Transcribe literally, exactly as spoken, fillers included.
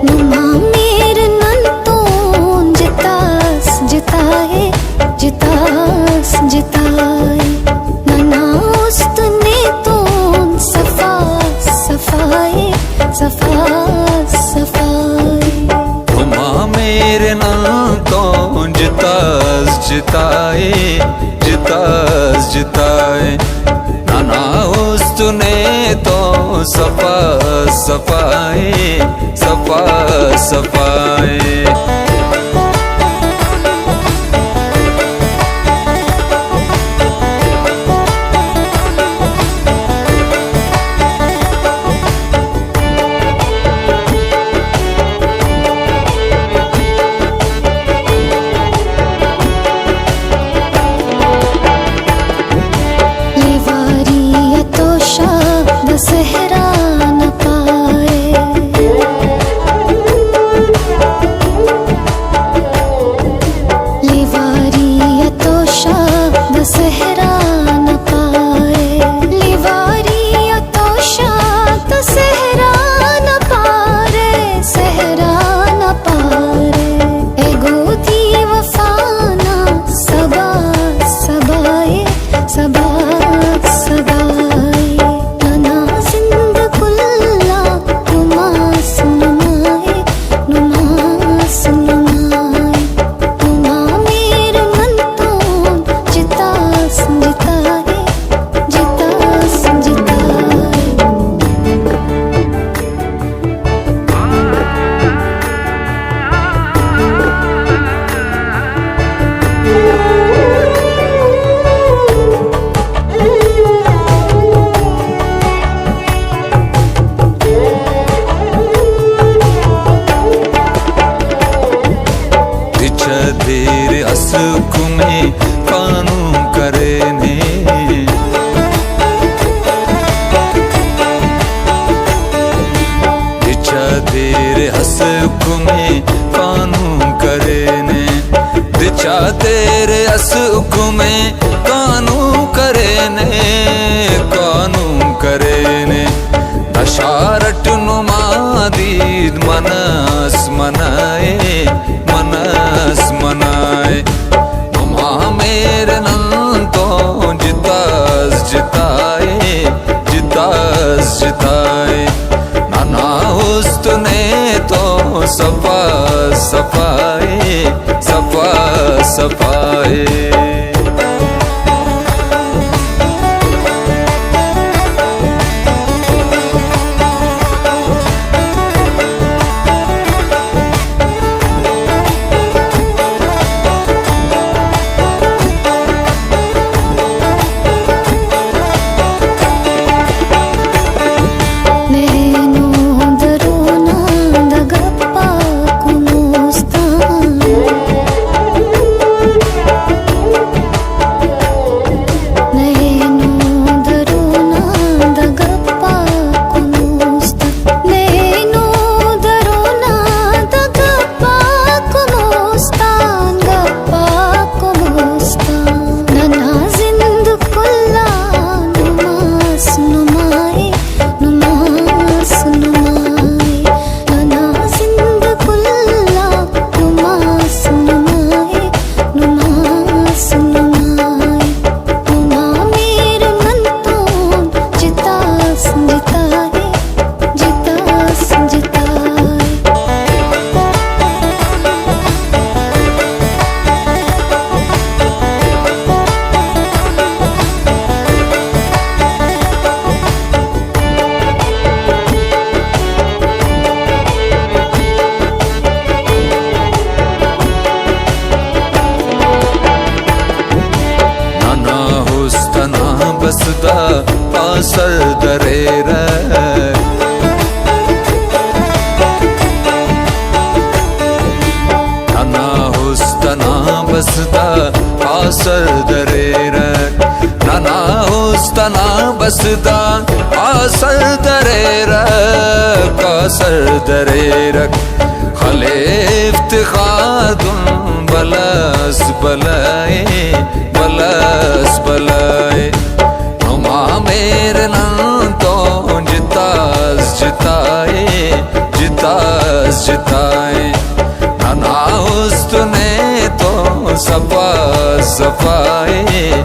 نما مہر نن تون جتاس جتا ءِ، جتاس جتا ءِ۔ ننا است نے تون صفا صفا ءِ، صفا صفا ءِ۔ نما مہر نن تون جتاس جتا ءِ، جتاس جتا ءِ۔ ننا است نے تو صفا صفا ءِ، صفا صفا ءِ۔ لیواری ءِ توشا دا صحرا نا پارے۔ لیواری ءِ توشا دا صحرا نا پارے۔ لیواری ءِ توشا دا صحرا نا پارے، صحرا نا پارے۔ اے گودی وفا نا صبا صبا ءِ، صبا صبا ءِ۔ ننا زند کل آ نماس نما ءِ، نماس نما ءِ۔ نما مہر نن تون جتاس جتا ءِ، جتاس جتا ءِ۔ دچا دیر اس حکم قانون کرینے۔ دچا دیر اس حکم قانون کرینے۔ دچا دیر اس حکم قانون کرینے، قانون کرینے۔ اشارٹ نما دید منس منائے، منس منائے۔ نما مہر نن تو جتاس جتا ءِ، جتاس جتا ءِ۔ ننا است نے تو صفا صفا ءِ، صفا صفا ءِ۔ نینو درونا دا گپاک مست آن۔ نینو درونا دا گپاک مست آن۔ نینو درونا دا گپاک مست آن، گپاک مست آن۔ ننا زند کل آ نماس نما ءِ، نماس نما ءِ۔ ننا زند کل آ نماس نما ءِ، نماس نما ءِ۔ نما مہر نن تون جتاس جتا ءِ، جتاس جتا ءِ۔ ننا است انا بس دا پاسل دریرہ۔ ننا است انا بس دا پاسل دریرہ۔ است انا بس دا آسر دریرک، آسر دریرک۔ خلیفت خادم بلس بلائے، بلس بلائے۔ نما مہر نن تون جتاس جتائے، جتاس جتائے۔ ننا است نے تو صفا صفائے،